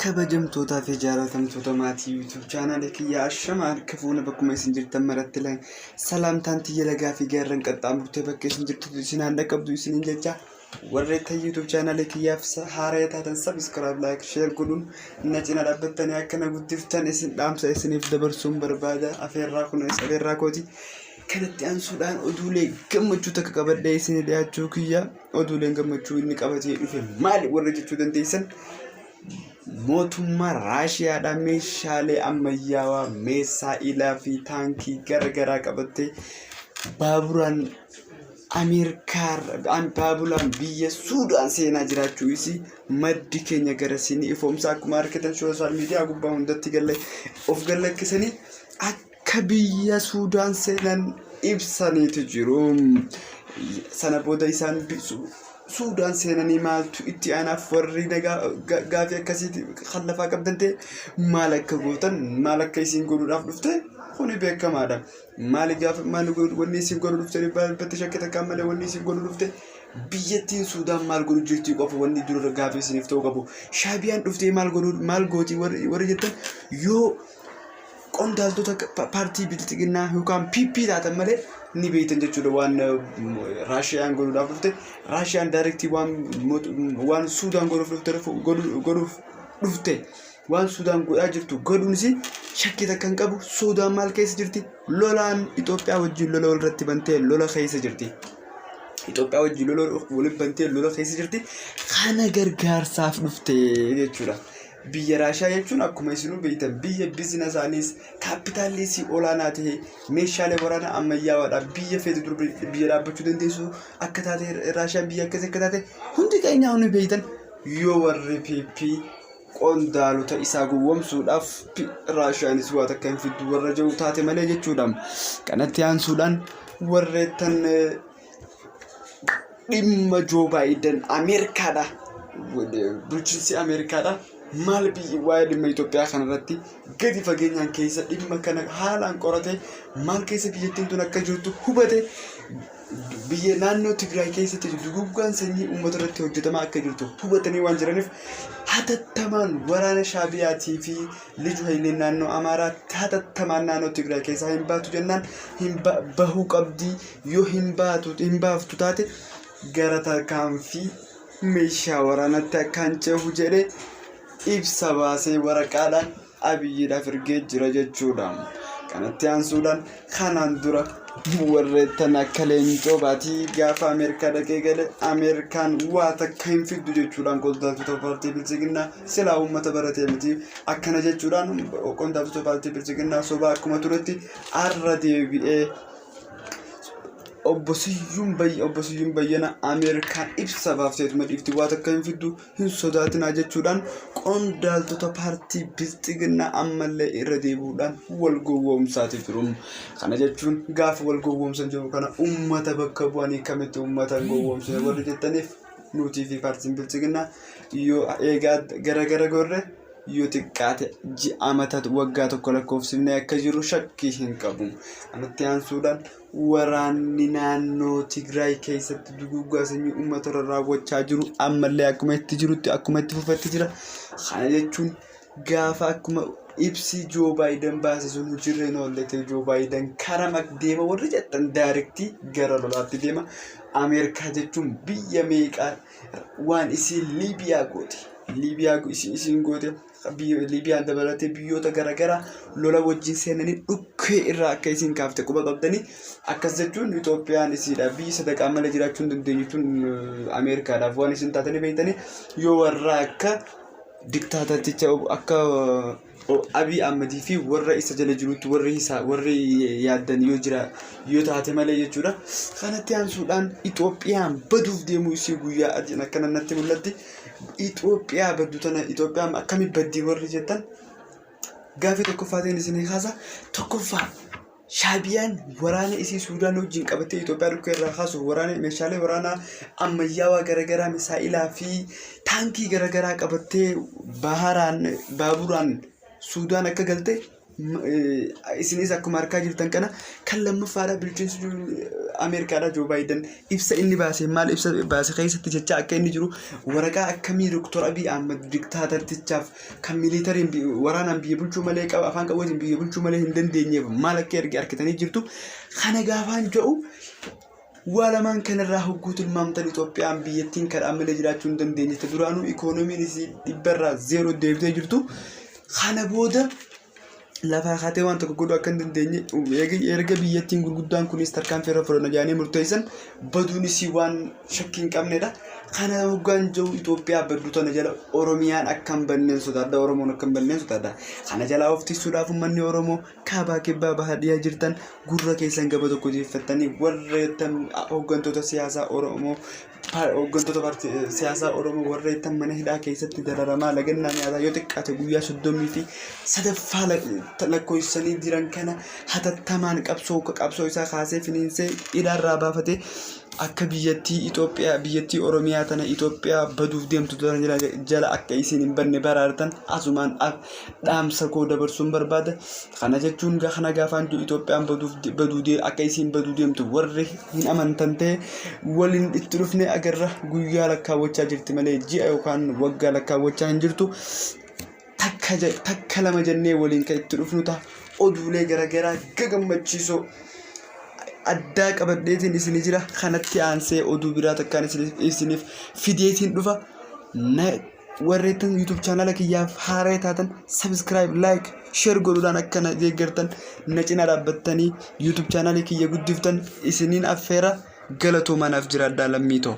Kabajamtootaa fi jaalatamtoota maatii YouTube chaanaalii kiyyaa, ashama harka fuuna, bakkuma isin jirtan maratti salaamtaan tiyya lagaa fi gaarran qaxxaamurtee bakka isin jirtutti isin haan dhaqqabdu isiniin jecha, warreetta YouTube chaanaalii kiyyaaf haaraa taatan subscribe, like, share godhuun na cina dhaabbattanii akka na guddiftan isin dhaamsa isiniif dabarsuun barbaada. Afeerraa kun afeerraa kooti. Kanatti aansuudhaan oduulee gammachuu takka qabadhee isin dhiyaachuu kiyya. Oduuleen gammachuu inni qabatee dhufe maali warra jechuu dandeessan, mootummaa Raashiyaadhaa meeshaalee ammayyaawaa, meessaa'ilaa fi taankii gara garaa qabattee baaburaan Ameerikaa, baaburaan biyya Suudaan seenaa jiraachuu isii maddi keenya garasii ni ifoomsa. Akkuma argitan social media gubbaa hundatti galle of gallakkisanii akka biyya Suudaan seenan ibsaniitu jiru. Sana booda isaan Suudaan seenanii maaltu itti aanaaf, warri nagaa gaafii akkasiiti kan lafaa qabdan ta'e, maal akka gootan, maal akka isiin godhuudhaaf dhufte kuni beekamaadha. Maali gaafa maali wanni isiin godhu dhufte dhibbatti shakkii takkaan malee wanni isiin godhu dhufte, biyyattiin Suudaan maal godhu jirti qofa wanni dura gaafii isiniif ta'uu qabu. Shaabiyaan dhuftee maal godhu, maal gooti warri jettan, yoo qondaaltota paartii Bilxiginnaa yookaan PP taatan malee ni beektan jechuudha waan Raashiyaan godhuudhaaf dhufte. Raashiyaan direct waan Suudaan godhuuf dhufte, godhuuf dhufte, waan Suudaan godhaa jirtu godhuunis shakkii takka hin qabu. Suudaan maal keessa jirti? Lolaan Itoophiyaa wajjin lola walirratti bantee lola keessa jirti. Itoophiyaa wajjin lola walitti bantee lola keessa jirti. Kana gargaarsaaf dhufte jechuudha. Biyya Raashiyaa jechuun akkuma isinuu beektan biyya businessaanis kaapitaalli isii olaanaa ta'e, meeshaalee waraanaa ammayyaawaadha. Biyya feete dur biyya dhaabbachuu dandeessu akka taate, Raashiyaan biyya akkasii akka taate hundi keenya hundi beektan. Yoo warri PP qondaalota isaa gowwomsuudhaaf Raashiyaanis waa takka hin fiddu warra jiru taate malee jechuudha. Kanatti aansuudhaan warreettan dhimma Joo Baayiden Ameerikaadha. Bulchiinsi Ameerikaadha. Maal biyyi waa'ee dhimma Itoophiyaa kanarratti gadi fageenyaan keessa dhimma kana haalaan qorate, maal keessa biyyattiin tun akka jirtu hubate, biyya naannoo Tigraay keessatti duguggaan sanyii uummata irratti hojjetamaa akka jirtu hubatanii waan jiraniif, hatattamaan waraana Shaabiyaatii fi Liju Hayileen naannoo Amaaraa hatattamaan naannoo Tigraay keessaa hin baatu jennaan, hin bahuu qabdi, yoo hin baatu, hin baaftu taate gara tarkaanfii meeshaa waraanatti akkaan cehu jedhee ibsa baasee waraqaadhaan Abiyyiidhaaf ergee jira jechuudha. Kanatti aansuudhaan kanaan dura warreettan akka Leencoo Baatii gaafa Ameerikaa dhaqee gale Ameerikaan waa takka hin fiddu jechuudhaan qondaaltota paartii Biltsiginnaa, silaa uummata baratee miti, akkana jechuudhaan qondaaltota paartii Biltsiginnaa sobaa akkuma turetti, har'a deebi'ee obbo Siyyuum Bayyana Ameerikaan ibsa baafteetuma dhiifti, waa takka hin fiddu, hin sodaatinaa jechuudhaan qondaaltota paartii Bilxiginnaa ammallee irra deebi'uudhaan wal gowwoomsaati jiru. Kana jechuun gaafa wal gowwoomsan jiru kana uummata bakka bu'anii kamitti uummata hin gowwoomsine warri jettaniif, nutii fi paartiin Bilxiginnaa yoo eegaa gara gara gorre yoo xiqqaate ji'a, amata, waggaa tokko lakkoofsifnee akka jiru shakkii hin qabu. Kanatti aansuudhaan waraanni naannoo Tigraay keessatti duguuggaa sanyii uummata irra raawwachaa jiru ammallee akkuma itti jirutti, akkuma itti fufetti jira. Kana jechuun gaafa akkuma ibsi Joo Baayiden baase sun hojiirra hin oolle ta'e, Joo Baayiden karaa deema warri jettan direct gara lolaatti deema. Ameerikaa jechuun biyya meeqaa waan isiin Liibiyaa goote. Liibiyaa isiin goote, biyya Liibiyaan dabalatee biyyoota garaagaraa lola wajjin seenanii dhukkee irraa akka isiin kaafte quba qabdanii. Akkas jechuun Itoophiyaan isiidha biyyi sadaqaa malee jiraachuu hin dandeenyu tun Ameerikaadhaaf waan isin taatanii beektanii, yoo warra akka diktaatarticha akka Abiy Ahmedii fi warra isa jala jirutti warri isaa warri yaaddan yoo jira yoo taate malee jechuudha. Kanatti aansuudhaan Itoophiyaan baduuf deemuu isii guyyaa adiin akkana natti mul'atti. Itoophiyaa baddu tana, Itoophiyaan akkami baddii warri jettan, gaafii tokkoffaatiin isinii kaasa. Tokkoffaa, Shaabiyaan waraana isii Suudaan wajjin qabattee Itoophiyaa dhukkee irraa kaasuuf waraana meeshaalee waraanaa ammayyaawaa garaagaraa, misaa'ilaa fi taankii garaagaraa qabattee baharaan baaburaan Suudaan akka galte Isinis akkuma argaa jirtan kana kan lammaffaadha bulchiinsi Ameerikaadha Joo Baayiden ibsa inni baase maal ibsa baase keessatti jecha akka inni jiru waraqaa akkamii Dr. Abiy Ahmad diktaatartichaaf kan miilitariin waraanaan biyya bulchuu malee qaba afaan qawweetiin biyya bulchuu malee hin dandeenyeef maal akka erge argitanii jirtu. Kana gaafaan jedhu waa lamaan kanarraa hogguu tilmaamtan Itoophiyaan biyyattiin kadhaan malee jiraachuu hin dandeenye. Ta duraanuu ikoonomiin isii dhibbarraa zeeroo deebitee jirtu. Kana booda lafaa kaatee waan tokko godhuu akka hin dandeenye erga biyyattiin gurguddaan kunis tarkaanfii irra fudhanna jedhanii murteessan baduun isii waan shakkii hin qabnedha. Kana hoggaan jiru Itoophiyaa baddu tana jala Oromiyaan akka hin banneen sodaadha. Oromoon akka hin banneen sodaadha. Kana jalaa of tiksuudhaaf uummanni Oromoo kaabaa kibbaa baha dhiyaa jirtan gurra keessan gaba tokko jeeffattanii warra hooggantoota siyaasaa Oromoo hooggantoota paartii siyaasaa Oromoo warra ittan mana hidhaa keessatti dararamaa lagannaa nyaataa yoo xiqqaate guyyaa soddomii fi sadaffaa lakkoofsanii jiran kana hatattamaan qabsoo qabsoo isaa kaasee finiinsee hidhaarraa baafatee akka biyyattii Itoophiyaa biyyattii Oromiyaa tana Itoophiyaa baduuf deemtu tana jala akka isin hin badne baraartan asumaan dhaamsa koo dabarsuun barbaada. Kana jechuun kana gaafaan jiru Itoophiyaan baduuf baduu akka isiin baduu deemtu warri hin amantan ta'e waliin itti dhufne agarra guyyaa lakkaawwachaa jirti malee ji'a yookaan waggaa lakkaawwachaa hin jirtu. Takka takka lama jennee waliin kan itti dhufnu ta'a. Oduulee garaagaraa gagammachiisoo addaa qabadheetiin isinii jira. Kanatti aansee oduu biraa takkaan isiniif fideetiin dhufa. Warreettan YouTube chaanala kiyyaaf haaraa taatan subscribe, like, share godhuudhaan akka na deeggartan na cinaa dhaabbattanii YouTube chaanalii kiyya guddiftan isiniin affeera galatoomaa naaf jiraadhaa lammii too.